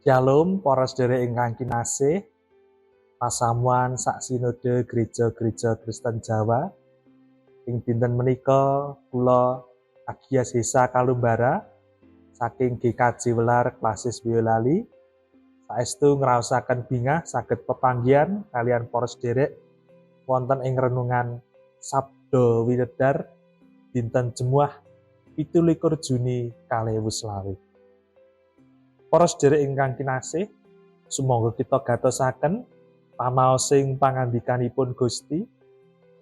Shalom para sedherek ingkang kinasih, pasamuan sak sinode gereja-gereja Kristen Jawa. Ing dinten menika kula Agias Hesa Kalumbara saking GKJ Welar Klasis Boyolali saestu ngraosaken bingah saged pepanggihan kaliyan para sedherek wonten ing renungan Sabda Winedar dinten Jemuah 27 Juni 2025. Para sedherek ingkang kinasih, sumangga kita gatosaken pamaosing pangandikanipun Gusti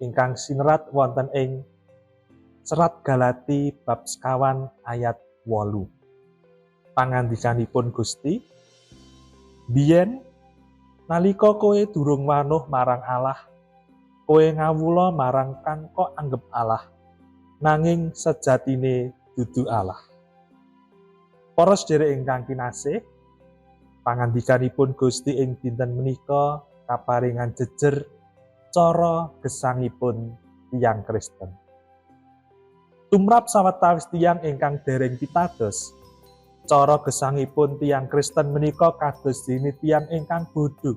ingkang sinerat wonten ing Serat Galati bab 9 ayat 8. Pangandikanipun Gusti, "Biyen nalika kowe durung wanuh marang Allah, kowe ngawula marang kang kok anggep Allah, nanging sejatine dudu Allah." Para sedherek ingkang kinasih, pangandikanipun Gusti ing dinten menika kaparingan jejer cara gesangipun tiyang Kristen. Tumrap sawetawis tiyang ingkang dereng pitados, cara gesangipun tiyang Kristen menika kados dene tiyang ingkang bodho.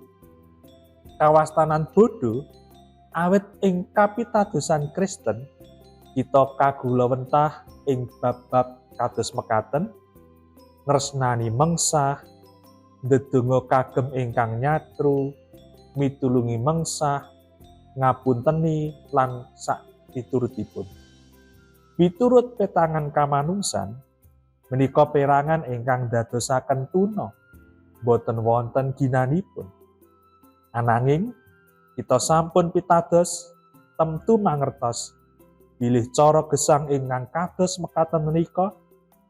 Kawastanan bodho awit ing kapitadosan Kristen kita kagulawentah ing bab-bab kados mekaten: nresnani mengsah, ndedonga kagem ingkang nyatru, mitulungi mengsah, ngapunteni lan sak piturutipun. Miturut petangan kamanungsan, menika perangan ingkang dadosaken tuna, boten wonten ginanipun. Ananging kita sampun pitados temtu mangertos bilih cara gesang ingkang kados mekaten menika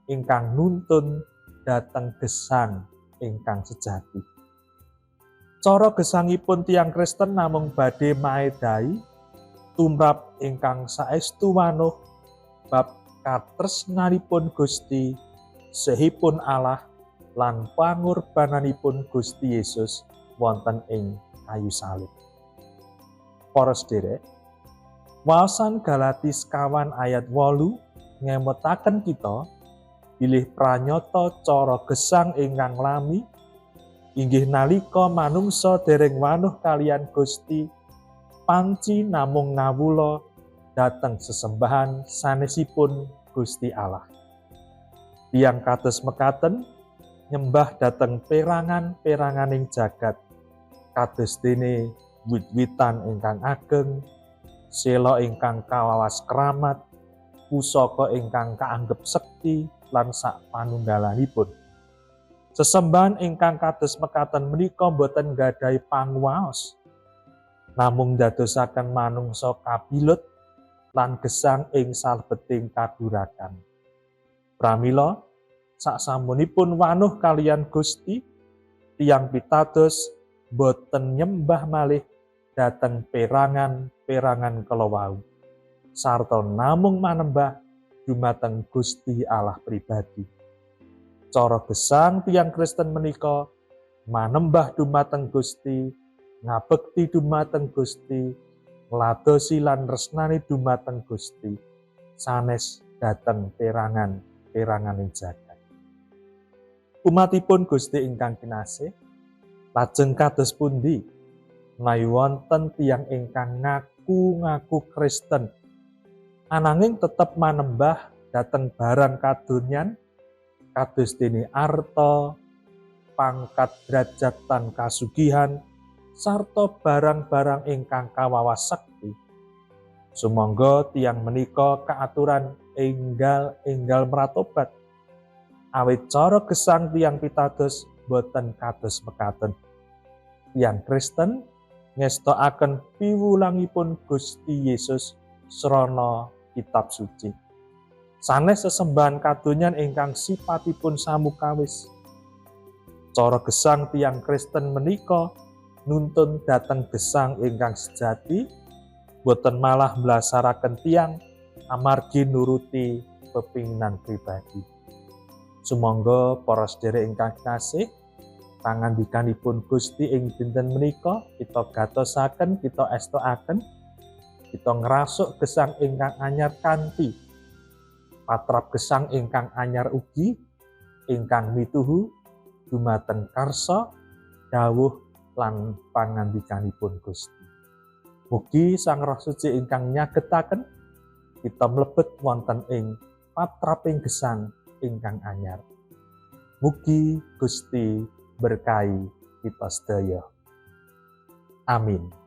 ingkang nuntun dhateng gesang ingkang sejati. Cara gesangipun tiyang Kristen namung badhe maedhahi tumrap ingkang saestu wanuh bab katresnanipun Gusti, sehipun Allah lan pangorbananipun Gusti Yesus wonten ing kayu salib. Para sederek, waosan Galati 9 ayat 8 ngemutaken kita bilih pranyata cara gesang ingkang lami inggih nalika manungsa dereng wanuh kaliyan Gusti panci namung ngawula dhateng sesembahan sanesipun Gusti Allah. Tiyang kados mekaten nyembah dhateng perangan-peranganing jagat kados dene wit-witan ingkang ageng, sela ingkang kawawas keramat, pusaka ingkang kaanggep sekti lan sak panunggalanipun. Sesembahan ingkang kados mekaten menika boten nggadahi panguwaos, namung ndadosaken manungsa kabilut lan gesang ing salebeting kadurakan. Pramila saksampunipun wanuh kaliyan Gusti, tiyang pitados boten nyembah malih dhateng perangan-perangan kala wau, sarta namung manembah dumateng Gusti Allah pribadi. Cara gesang tiyang Kristen menika manembah dumateng Gusti, ngabekti dumateng Gusti, ngladosi lan nresnani dumateng Gusti, sanes dhateng perangan-peranganing jagat. Umatipun Gusti ingkang kinasih, lajeng kados pundi menawi wonten tiyang ingkang ngaku-ngaku Kristen ananging tetep manembah dhateng barang kadonyan kados dene arta, pangkat derajat lan kasugihan sarta barang-barang ingkang kawawas sekti? Sumangga tiyang menika kaaturan enggal-enggal mratobat, awit cara gesang tiyang pitados boten kados mekaten. Tiyang Kristen ngestokaken piwulangipun Gusti Yesus srana kitab suci, sanes sesembahan kadonyan ingkang sipatipun samukawis. Cara gesang tiyang Kristen menika nuntun dhateng gesang ingkang sejati, boten malah mblasaraken tiyang amargi nuruti pepinginan pribadi. Sumangga para sedherek ingkang kinasih, pangandikanipun Gusti ing dinten menika kita gatosaken, kita estokaken, kita ngrasuk gesang ingkang anyar kanthi patrap gesang ingkang anyar ugi ingkang mituhu. dumateng karsa, dawuh lan pangandikanipun Gusti. Mugi Sang Roh Suci ingkang nyagetaken kita mlebet wonten ing patraping gesang ingkang anyar. Mugi Gusti berkahi kita sedaya. Amin.